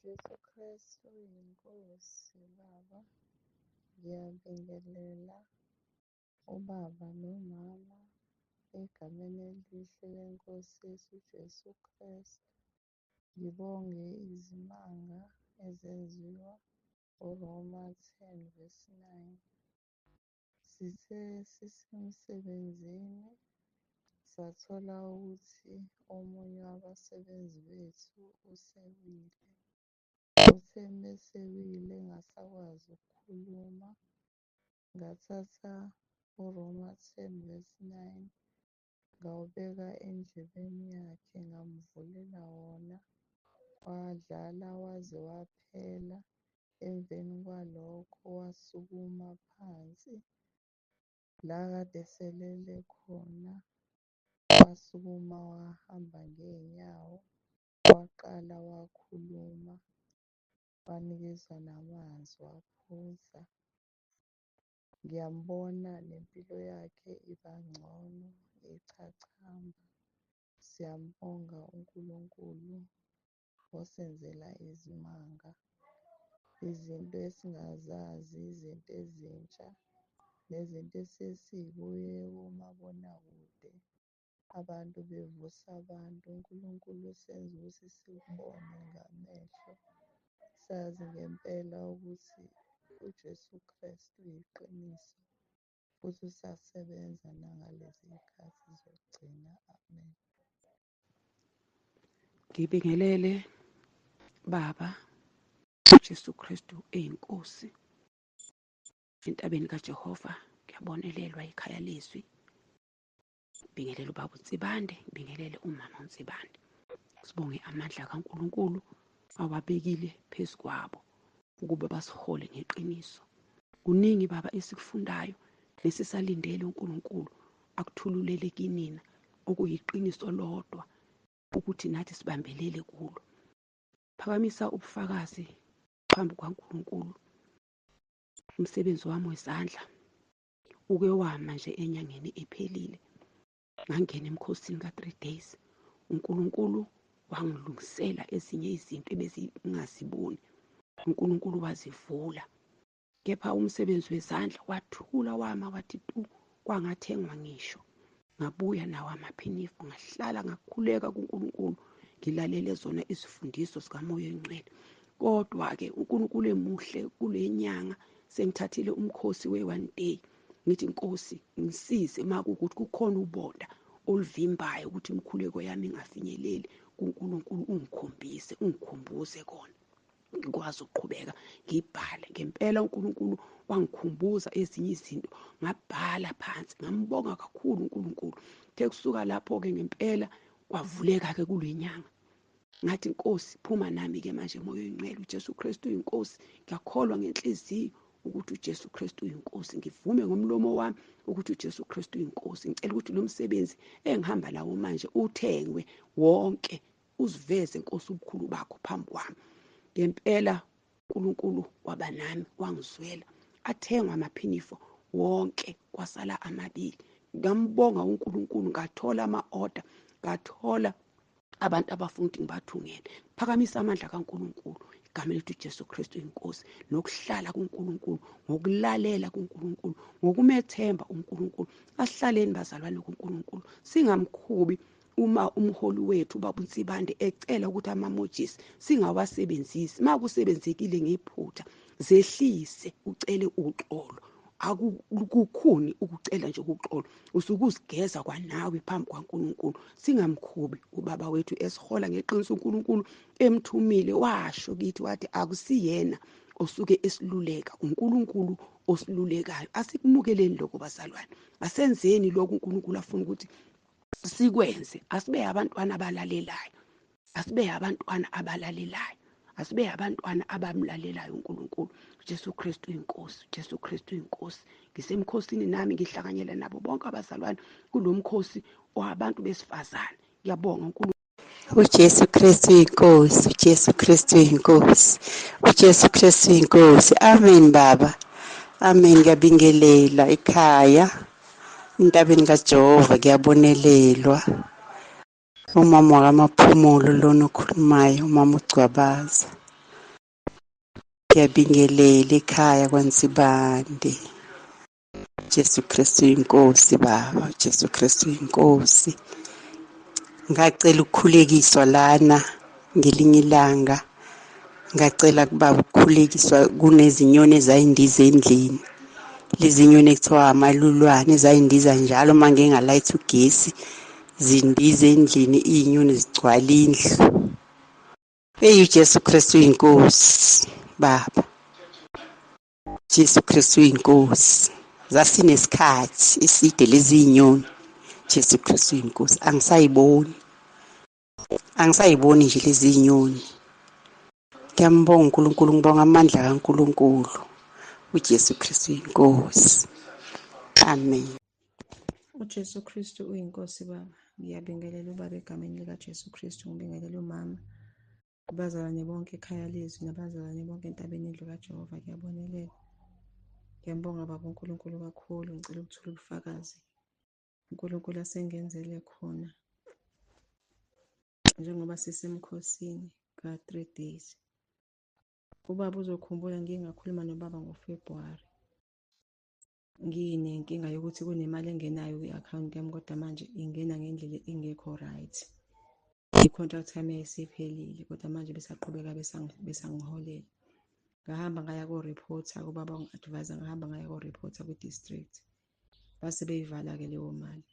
UJesu Kristu yiNkosi Baba. Ngiyabingelela ubaba nomama egameni elihle leNkosi yethu uJesu Kristu. Ngibonge izimanga ezenziwa uRoma 10 verse 9. Sithe sisemsebenzini sathola ukuthi omunye wabasebenzi bethu usewile. Uthe mesewile engasakwazi ukukhuluma, ngathatha uRoma 10 verse 9 ngawubeka endlebeni yakhe ngamvulela wona, wadlala waze waphela. Emveni kwalokho wasukuma phansi la kade eselele khona, wasukuma wahamba ngey'nyawo, waqala wakhuluma, wanikezwa namanzi waphuza. Ngiyambona nempilo yakhe iba ngcono ichachamba. Siyambonga uNkulunkulu osenzela izimanga, izinto esingazazi, izinto ezintsha nezinto esesiy'buke komabonakude, abantu bevusa abantu, uNkulunkulu usenza ukuthi sikubone ngamehlo, sazi ngempela ukuthi uJesu Kristu uyiqiniso futhi usasebenza nangalezi y'khathi zokugcina. Amen. Ngibingelele Baba uJesu Kristu eyinkosi entabeni kaJehova, ngiyabonelelwa ikhaya lezwi. Ngibingelele ubaba uNsibande, ngibingelele umama uNsibande. Sibonge amandla kaNkulunkulu awabekile phezu kwabo ukuba basihole ngeqiniso. Kuningi Baba esikufundayo nesisalindele uNkulunkulu akuthululele kinina okuyiqiniso lodwa ukuthi nathi sibambelele kulo. Phakamisa ubufakazi phambi kukaNkulunkulu. Umsebenzi wami wezandla uke wama nje enyangeni ephelile, ngangena emkhosini ka-3 days. uNkulunkulu wangilungisela ezinye izinto ebezingaziboni, uNkulunkulu wazivula. Kepha umsebenzi wezandla wathula wama wathi tu, kwangathengwa ngisho. Ngabuya nawo amaphinifu, ngahlala ngakhuleka kuNkulunkulu, ngilalele zona izifundiso zikaMoya oNgcwele. Kodwa-ke uNkulunkulu emuhle, kule nyanga sengithathile umkhosi we-one day, ngithi Nkosi ngisize uma kuwukuthi kukhona ubonda oluvimbayo ukuthi imikhuleko yami ingafinyeleli kuNkulunkulu, ungikhombise, ungikhumbuze kona, ngikwazi ukuqhubeka ngibhale. Ngempela uNkulunkulu wangikhumbuza ezinye izinto, ngabhala phansi, ngambonga kakhulu uNkulunkulu. Kuthe kusuka lapho-ke ngempela kwavuleka-ke kule nyanga. Ngathi Nkosi phuma nami-ke manje Moya oNgcwele, uJesu Kristu uyinkosi. Ngiyakholwa ngenhliziyo ukuthi uJesu Kristu uyinkosi, ngivume ngomlomo wami ukuthi uJesu Kristu uyinkosi. Ngicela ukuthi lo msebenzi engihamba nawo manje uthengwe wonke, uziveze Nkosi ubukhulu bakho phambi kwami. Ngempela uNkulunkulu waba nami, wangizwela, athengwa amaphinifo wonke, kwasala amabili. Ngambonga uNkulunkulu, ngathola ama-order, ngathola abantu abafuna ukuthi ngibathungele. Phakamisa amandla kaNkulunkulu, igama lethu Jesu Kristu inkosi, nokuhlala kuNkulunkulu, ngokulalela kuNkulunkulu, ngokumethemba uNkulunkulu. Asihlaleni bazalwane kuNkulunkulu, singamkhubi uma umholi wethu ubaba uNsibande ecela ukuthi amamojisi singawasebenzisi. Uma kusebenzekile ngephutha, zehlise ucele uxolo. Akukukhuni ukucela nje uxolo, usuke uzigeza kwanawe phambi kwaNkulunkulu. Singamkhubi ubaba wethu esihola ngeqiniso. uNkulunkulu emthumile washo kithi wathi akusiyena osuke esiluleka, uNkulunkulu osilulekayo. Asikumukeleni lokho bazalwane, asenzeni lokhu uNkulunkulu afuna ukuthi sikwenze. Asibe abantwana abalalelayo, asibe abantwana abalalelayo, asibe abantwana abamlalelayo uNkulunkulu. Jesu Kristu uyinkosi, Jesu Kristu uyinkosi. Ngisemkhosini nami, ngihlanganyela nabo bonke abazalwane kulomkhosi wabantu besifazane. Ngiyabonga uNkulunkulu. UJesu Kristu uyinkosi, uJesu Kristu uyinkosi, uJesu Kristu uyinkosi. Amen Baba, amen. Ngiyabingelela ekhaya entabeni kaJehova, kuyabonelelwa. Umama wakamaphumulo lona okhulumayo, umama uGcwabaza. Ngiyabingelela ekhaya kwaNsibande. Jesu Kristu inkosi baba, Jesu Kristu inkosi. Ngacela ukukhulekiswa lana ngelinye ilanga. Ngacela kubaba ukukhulekiswa kunezinyoni ezayindiza endlini. Lezi nyoni ekuthiwa amalulwane ezayindiza njalo uma ngingalayitha ugesi zindiza endlini iy'nyoni zigcwala indlu. Eyi uJesu Kristu uyinkosi baba. Jesu Kristu uyinkosi. Zasinesikhathi eside lezi nyoni. Jesu Kristu uyinkosi. Angisayiboni. Angisayiboni nje lezi nyoni. Ngiyambonga uNkulunkulu, ngibonga amandla kaNkulunkulu. uJesu Kristu uyinkosi. Amen. UJesu Kristu uyinkosi baba. Ngiyabingelela ubaba egameni likaJesu Kristu, ngibingelela umama. Abazalwane bonke ekhaya lezwi nabazalwane bonke entabeni indlu kaJehova kuyabonelela. Ngiyambonga baba uNkulunkulu kakhulu, ngicela ukuthula ubufakazi. uNkulunkulu asengenzele khona njengoba sisemkhosini ka-three days. Ubaba uzokhumbula ngike ngakhuluma nobaba ngoFebruwari. Nginenkinga yokuthi kunemali engenayo kwi-akhawunti yami kodwa manje ingena ngendlela engekho right. I-contract yami yayisiphelile kodwa manje besaqhubeka besangiholela. Ngahamba ngaya ko-reporter kubaba wangi-advise ngahamba ngaya ko-reporter kwi-district. Base beyivala-ke leyo mali.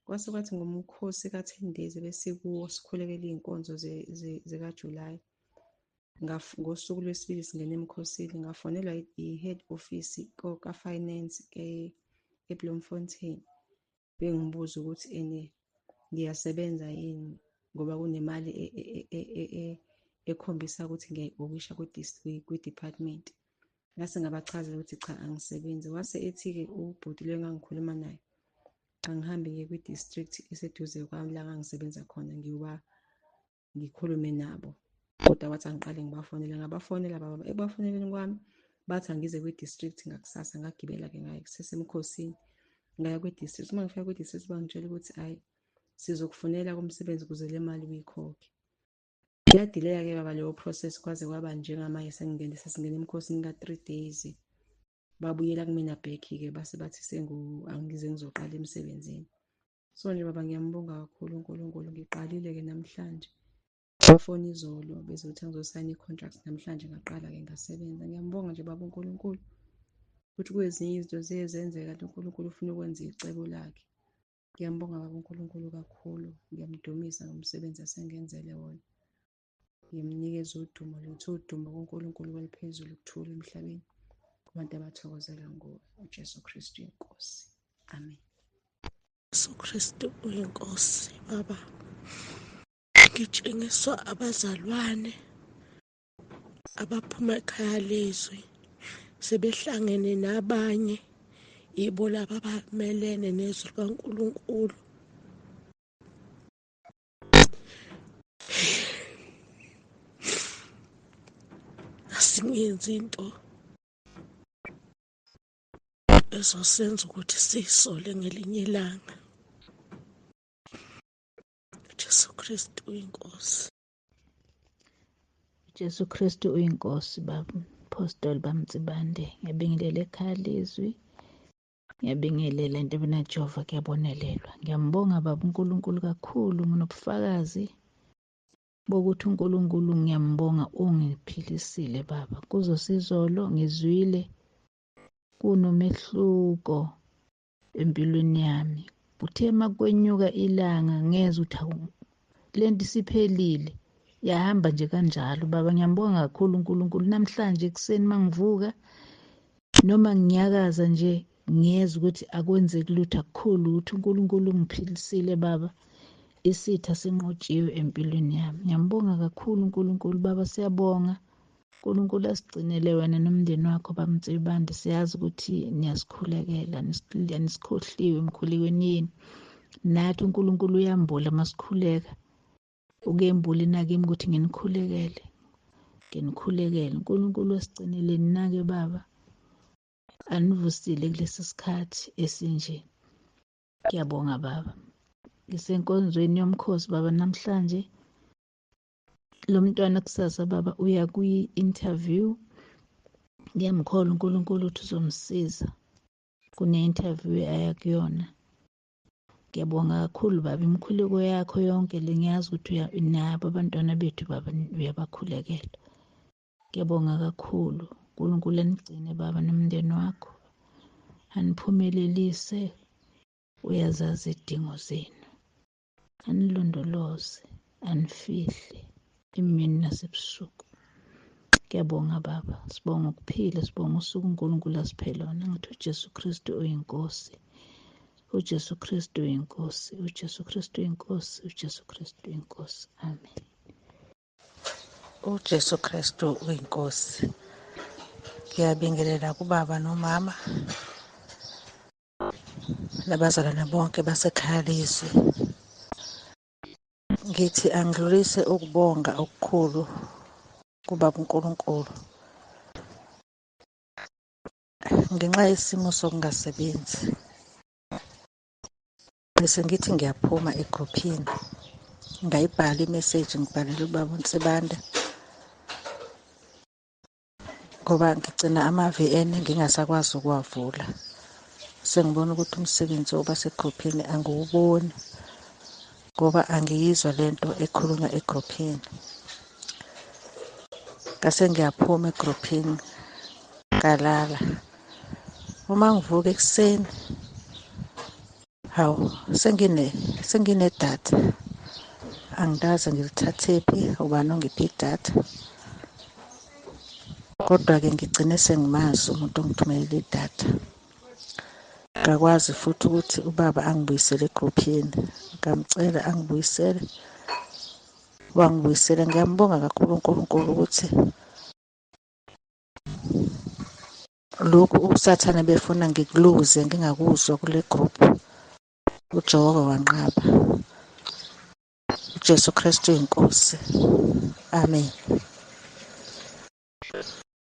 Kwase kwathi ngomkhosi ka-ten days ebesikuwo sikhulekela iy'nkonzo zikaJulayi. Ngosuku lwesibili singena emkhosini ngafonelwa i-head office ka-finance eBloemfontein bengibuza ukuthi ene ngiyasebenza yini ngoba kunemali e, e, e, ekhombisa ukuthi ngiyayi-owisha kwi-department. Ngase ngabachazela ukuthi cha angisebenzi. Wase ethi-ke ubhuti lo engangikhuluma naye angihambe ngiye kwi-district eseduze kwami la ngangisebenza khona ngiyoba ngikhulume nabo kodwa wathi angiqale ngibafonele ngabafonela baba ekubafoneleni kwami bathi angize kwi-district ngakusasa ngagibela-ke ngaye kusesemkhosini ngaya kwi-district uma ngifika kwi-district bangitshela ukuthi hhayi sizokufunela kumsebenzi ukuze le mali uyikhokhe yadileya-ke baba leyo process kwaze kwaba njengamanje sengingene sesingene emkhosini ka-three days babuyela kumina back-ke base bathi sengu angize ngizoqala emsebenzini So nje baba ngiyambonga kakhulu uNkulunkulu ngiqalile-ke namhlanje bafona izolo bezothi ngizosayina i-contract namhlanje ngaqala-ke ngasebenza ngiyambonga nje baba uNkulunkulu ukuthi kwezinye izinto ziye zenzeka kanti uNkulunkulu ufuna ukwenza icebo lakhe ngiyambonga baba uNkulunkulu kakhulu ngiyamdumisa ngomsebenzi asengenzele wona ngimnikeza udumo lutho udumo kuNkulunkulu kweliphezulu ukuthula emhlabeni kubantu abathokozela nguwe uJesu Kristu inkosi amen Jesu Kristu uyinkosi baba ngitshengiswa abazalwane abaphuma ekhaya lezwi sebehlangene nabanye yibo laba abamelene nezwi likaNkulunkulu asingenzi into ezosenza ukuthi siyisole ngelinye ilanga Jesu Kristu uyinkosi Jesu Kristu uyinkosi baba Apostoli bamtsibande ngiyabingelela ekhaya lezwi ngiyabingelela entabeni kaJehova kuyabonelelwa ngiyambonga baba uNkulunkulu kakhulu nginobufakazi bokuthi uNkulunkulu ngiyambonga ungiphilisile baba kuzosizolo ngizwile kunomehluko empilweni yami kuthe makwenyuka ilanga ngezwa ukuthi hawu lento isiphelile yahamba nje kanjalo baba ngiyambonga kakhulu uNkulunkulu namhlanje ekuseni mangivuka noma nginyakaza nje ngiyezwa ukuthi akwenzeki lutho akukhulu ukuthi uNkulunkulu ungiphilisile baba isitha sinqotshiwe empilweni yami ngiyambonga kakhulu uNkulunkulu baba siyabonga uNkulunkulu asigcinele wena nomndeni wakho bamtsibande siyazi ukuthi niyasikhulekela anisikhohliwe emkhulekweni yenu nathi uNkulunkulu uyambula masikhuleka ukembule nakimi ukuthi nginikhulekele nginikhulekele uNkulunkulu asigcinele nake baba anivusile kulesi sikhathi esinje ngiyabonga baba ngisenkonzweni yomkhosi baba namhlanje lo mntwana kusasa baba uya kwi-interview Ngiyamkholwa uNkulunkulu ukuthi uzomsiza kune-interview aya kuyona. Ngiyabonga kakhulu baba, imikhuleko yakho yonke le ngiyazi ukuthi nabo abantwana bethu baba uyabakhulekela. Ngiyabonga kakhulu. uNkulunkulu anigcine baba nomndeni wakho, aniphumelelise, uyazazi izidingo zenu, anilondoloze, anifihle emini nasebusuku. Ngiyabonga baba, sibonga ukuphila, sibonga usuku uNkulunkulu asiphe lona. Ngithi uJesu Kristu uyiNkosi, uJesu Kristu uyiNkosi, uJesu Kristu uyiNkosi, uJesu Kristu uyiNkosi. Amen. UJesu Kristu uyiNkosi. Ngiyabingelela kubaba nomama nabazalwane bonke basekhaya lezwi. Ngithi angidlulise ukubonga okukhulu kubaba uNkulunkulu ngenxa yesimo sokungasebenzi. Bese ngithi ngiyaphuma egruphini ngayibhala imeseji ngibhalela ubaba uNsibanda ngoba ngigcina ama-VN ngingasakwazi ukuwavula. Sengibona ukuthi umsebenzi wokuba segruphini angiwuboni ngoba angiyizwa lento ekhulunywa egruphini. Ngase ngiyaphuma egruphini ngalala. Uma ngivuka ekuseni hawu senginedatha angikaze ngilithathephi ubani ongiphe idatha kodwa-ke ngigcine sengimazi umuntu ongithumelele idatha ngakwazi futhi ukuthi ubaba angibuyisele egruphini ngamcela angibuyisele wangibuyisela ngiyambonga kakhulu uNkulunkulu ukuthi Lokhu uSathane befuna ngikuluze ngingakuzwa kule group. UJehova wanqaba. UJesu Kristu inkosi. Amen.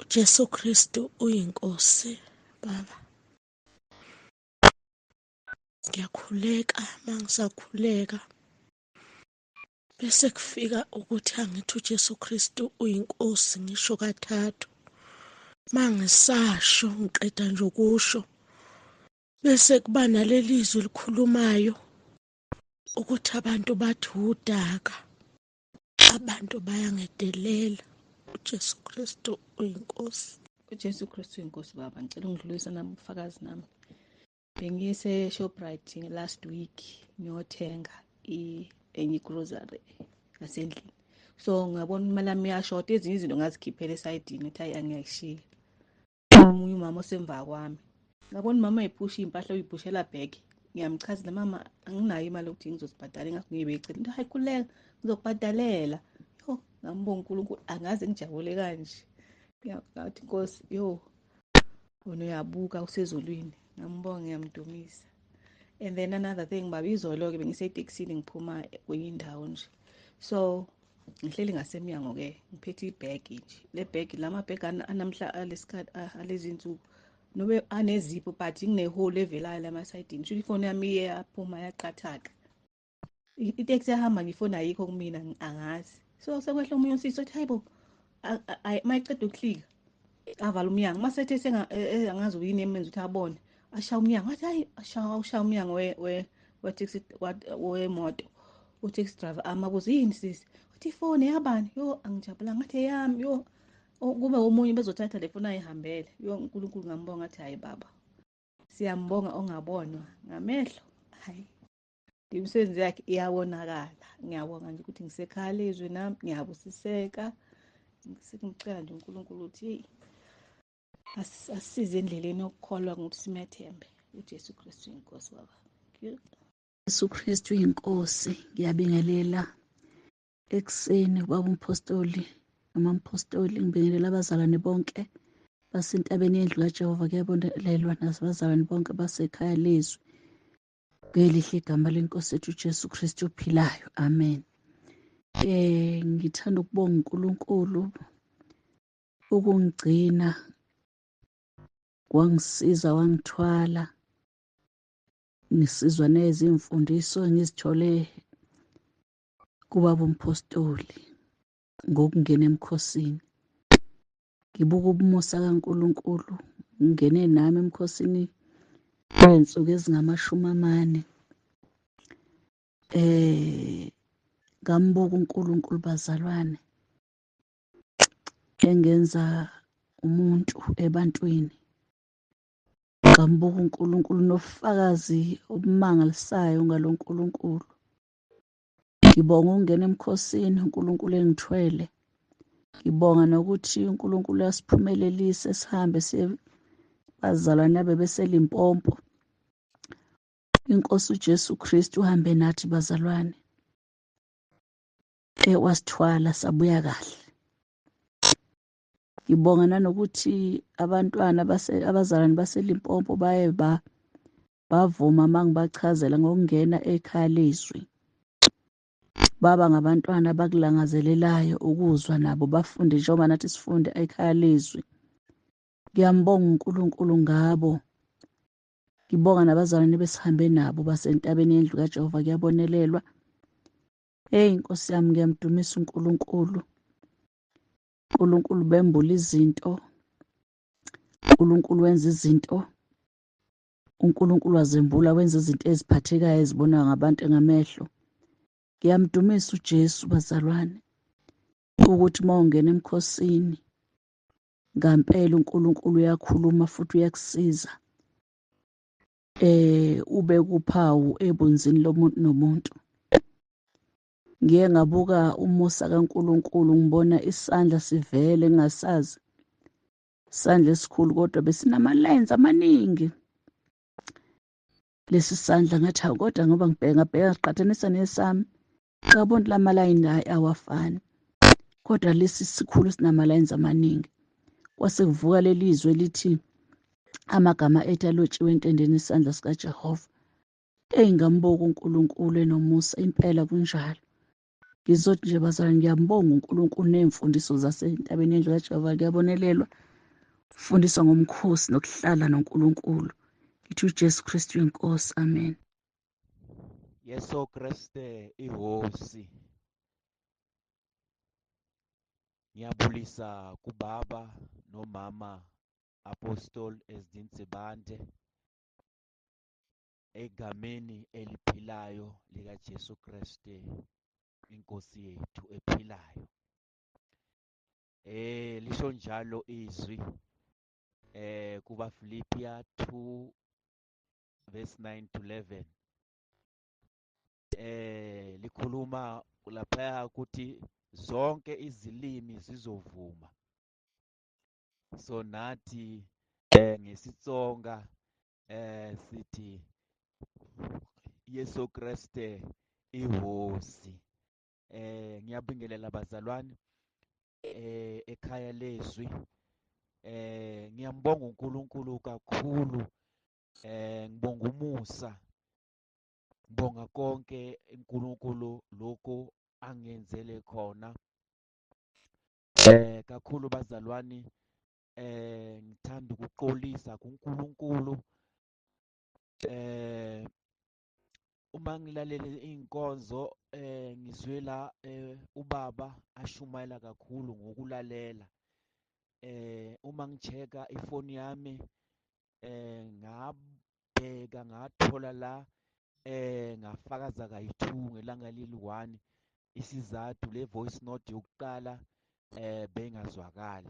UJesu Kristu uyinkosi baba. Ngiyakhuleka mangisakhuleka bese kufika ukuthi angithi uJesu Kristu uyinkosi ngisho kathathu mangisasho ngiqeda nje ukusho bese kuba naleli zwi likhulumayo ukuthi abantu bathi udaka abantu bayangedelela uJesu Kristu uyinkosi. UJesu Kristu uyinkosi baba ngicela ungidlulise nami ubufakazi nami bengise-Shoprite last week ngiyothenga enye igrocery ngasendlini so ngabona imali yami iyashoda ezinye izinto ngazikhiphela esayidini ukuthi hayi angiyayishiya omunye umama osemva kwami ngabona umama ephusha iy'mpahla uyiphushela back ngiyamchazela mama anginayo imali yokuthi ngizozibhadala ingakho ngiyibecela into hayi khululeka ngizokubhadalela yo ngambonga uNkulunkulu angaze ngijabule kanje ngathi nkosi yo wena uyabuka usezulwini ngambonga ngiyamdumisa and then another thing baba izolo-ke bengisetekisini ngiphuma kwenye indawo nje so ngihleli ngasemnyango-ke ngiphethe ibhegi nje le bhegi la mabhegi anamhla alesikhathi alezi nsuku nobe anezipho but nginehole evelayo lamasayidini sho ifoni yami iye yaphuma yaqathaka iteksi yahamba ngifoni ayikho kumina angazi so sekwehla omunye usisi othi hayibo uma eceda ukuhlika avala umnyango uma sethe e, e, angazi uyini emenza ukuthi abone ashaya umnyango wathi hayi ashaya umnyango we-taxi wemoto u-taxi driver amabuze yini sisi wathi ifoni eyabani yo angijabulanga ngathi eyami yo kube omunye bezothatha le foni ayihambele yo uNkulunkulu ngambonga ngathi hayi baba siyambonga ongabonwa ngamehlo hayi imisebenzi yakhe iyabonakala ngiyabonga nje ukuthi ngisekhaya lezwi nami ngiyabusiseka sengicela nje uNkulunkulu ukuthi asisize endleleni yokukholwa ngokuthi simethembe uJesu Kristu inkosi baba. Jesu Kristu inkosi ngiyabingelela ekuseni ubaba umpostoli noma umpostoli ngibingelela abazalwane bonke basentabeni yendlu kaJehova kuyabonelelwa nasabazalwane bonke basekhaya lezwi Ngelihle igama lenkosi ethu uJesu Kristu ophilayo. Amen. Ngithanda ukubonga uNkulunkulu ukungigcina wangisiza wangithwala ngisizwa nezimfundiso engizithole kubaba umpostoli ngokungena emkhosini. Ngibuka ubumusa kaNkulunkulu, ngingene nami emkhosini wey'nsuku ezingama-40. Ngambuka uNkulunkulu bazalwane, engenza umuntu ebantwini. Ngambuka uNkulunkulu nobufakazi obumangalisayo ngalo Nkulunkulu. Ngibonga ukungena emkhosini uNkulunkulu engithwele. Ngibonga nokuthi uNkulunkulu uyasiphumelelisa sihambe siye bazalwane abebeseLimpopo. Inkosi uJesu Kristu uhambe nathi bazalwane. Wasithwala sabuya kahle. Ngibonga nanokuthi abantwana abazalwane baseLimpopo baye bavuma uma ngibachazela ngokungena ekhaya lezwi. Baba ngabantwana abakulangazelelayo ukuzwa nabo bafunde njengoba nathi sifunde ekhaya lezwi. Ngiyambonga uNkulunkulu ngabo. Ngibonga nabazalwane besihambe nabo basentabeni yendlu kaJehova, kuyabonelelwa. Hey Nkosi yami, ngiyamdumisa uNkulunkulu. uNkulunkulu bembula izinto, uNkulunkulu wenza izinto, uNkulunkulu wazembula wenza izinto eziphathekayo ezibonwa ngabantu ngamehlo. Ngiyamdumisa uJesu bazalwane, ukuthi uma ungena emkhosini ngampela uNkulunkulu uyakhuluma futhi uyakusiza, ube kuphawu ebunzini lomuntu nomuntu. Ngiye ngabuka umusa kaNkulunkulu, ngibona isandla sivele ngingasazi, isandla esikhulu kodwa besinama-lines amaningi lesi sandla. Ngathi hawu, kodwa ngoba ngibheka ngabheka ngiqhathanisa nesami, ngabona lama line hayi awafani, kodwa lesi sikhulu sinama-lines amaningi. Kwase kuvuka leli zwi lithi amagama ethu alotshiwe entendeni isandla sikaJehova. Eyi, ngambuka uNkulunkulu enomusa, impela kunjalo. Ngizothi nje bazalwane, ngiyambonga uNkulunkulu ney'mfundiso zasentabeni yendlu kaJehova, kuyabonelelwa fundiswa ngomkhosi nokuhlala noNkulunkulu. Ngithi uJesu Kristu inkosi, amen. Yesu Kriste ihosi. Ngiyabulisa kubaba nomama Apostle Ezinsibande egameni eliphilayo likaJesu Kristu inkosi yethu ephilayo. Lisho njalo izwi kuba Philippians 2 verse 9 to 11. Likhuluma lapha ukuthi zonke izilimi zizovuma. So nathi ngesiTsonga sithi Yesu Kriste ihosi. Ngiyabingelela bazalwane ekhaya lezwi. Ngiyambonga uNkulunkulu kakhulu, ngibonga umusa, ngibonga konke uNkulunkulu lokho angenzele khona. Kakhulu bazalwane, ngithanda ukuxolisa kuNkulunkulu. Uma ngilalele inkonzo ngizwela ubaba ashumayela kakhulu ngokulalela. Uma ngicheka ifoni yami ngabheka ngathola la ngafakaza kayi-2 ngelanga leli-1. Isizathu le voice note yokuqala bengazwakali,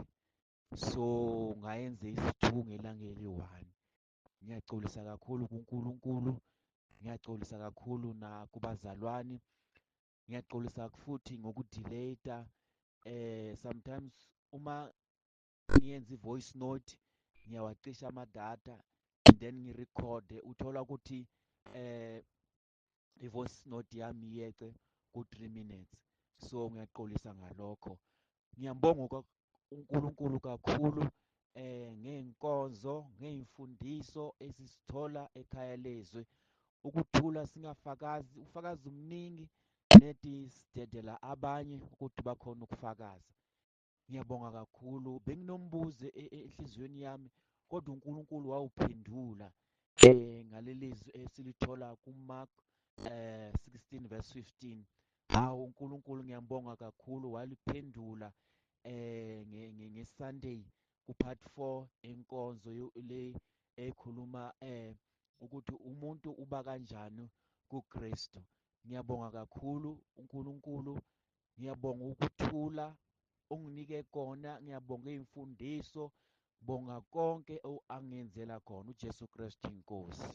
so ngayenza isi-2 ngelanga eli-1. Ngiyaxolisa kakhulu kuNkulunkulu, ngiyaxolisa kakhulu nakubazalwane, ngiyaxolisa futhi ngokudelete. Sometimes uma ngiyenza i-voice note ngiyawacisha ama-data and then ngirekhode, uthola ukuthi i-voice note yami yece ku-3 minutes. So ngiyaxolisa ngalokho. Ngiyambonga uNkulunkulu kakhulu ngey'nkonzo, ngey'mfundiso esisithola ekhaya lezwi. Ukuthula singafakazi, ufakazi omningi nedi sidedela abanye ukuthi bakhona ukufakaza. Ngiyabonga kakhulu. Benginombuzo enhliziyweni yami, kodwa uNkulunkulu wawuphendula ngaleli zwi esilithola kuMark 16 verse 15. Hawu uNkulunkulu ngiyambonga kakhulu, waliphendula ngeSunday. ku-part 4 inkonzo le ekhuluma ukuthi umuntu uba kanjani kuKristu. Ngiyabonga kakhulu uNkulunkulu, ngiyabonga ukuthula onginike kona, ngiyabonga iy'mfundiso, bonga konke angenzela khona uJesu Kristu inkosi.